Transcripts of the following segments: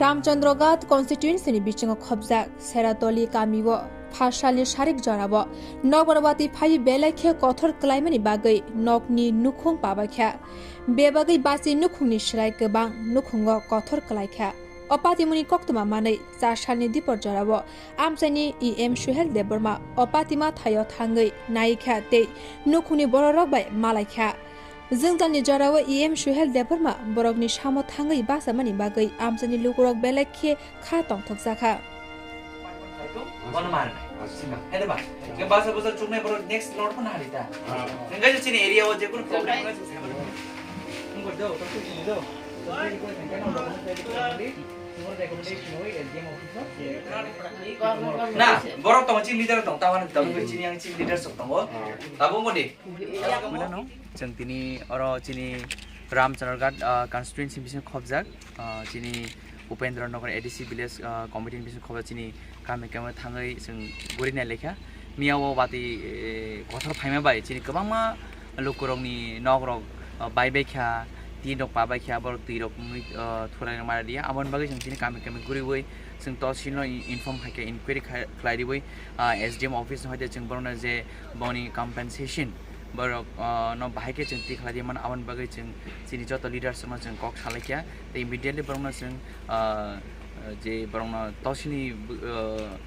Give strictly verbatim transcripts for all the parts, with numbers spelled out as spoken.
Ramchandra Ghat constituency ni bisingo khobjak Seratoli kamio phasalni sarik jorao nokbar watwi phaiwi belai khe kothor kwlaimani bagwi nokni nukhung pabaikha. Bebagwi basi nukhungni swrai kwbang nukhungo kothor kwlaikha. O patimungni koktwma manwi char salni dipor jorao amchaini E M Suhel Debbarma o patima thaio thangwi naikha tei nukhungni bororok bai malaikha. Jwngjalni jorao E M Suhel Debbarma borokni samo thangwi bachamani bagwi amchaini lukurok belai khe kha tongthokjakha. Bono mar. Hede ba. Ke basa basa chuknai borok next load ko na harita. Ngai chini area o je kono problem ngai chini. Na, borok tong chini leader tong, tawani tong chini yang chini leader sok tongo. Tabo mo de. Puilano chwng tini oro chini Ramchandraghat, ah, constituency bisingo khobjak, ah, chini Upendra Nagar A D C village, ah, committee ni bisingo khobjak chini kami kami thangwi chwng guri nai lekha. Miya o watwi, eh, kothor phaima bai chini kwbangma lukurokni nokrok, ah, bai bai kha, twi rok pa bai kha, borok twi rok wngwi, ah, thulai rok mara dia. Aboni bagwi chwng chini kami kami guriwi chwng tosilno in-, inform khai khe inquiry khai-, khlai riwi, ah, S D M office no hoite chwng borokno je boni compensation borok, ah, no bahai khe chwng tikhlai di mano, aboni bagwi chwng chini joto leaders rokno chwng kok salaikha tei immediately borokno chwng, ah, je borokno tosini, ah,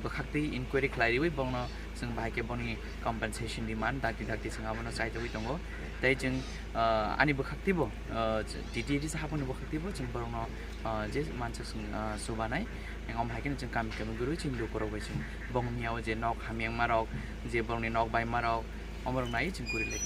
bwkhak twi inquiry khlai riwi borokno chwng bahai khe boni compensation demand dakti dakti chwng abono chaitogwi tongo. Tei chwng, ah, ani bwkhak twibo, ah, T T A D C haponi bwkhak twibo chwng borokno, ah, je mansa chwng, ah, chubanai, omo hai kheno chwng kami kami gurwi chwng lukurok bai chwng bongni o je nok hamyangma rok, je borokni nok baima rok, omorok nai chwng guri lai.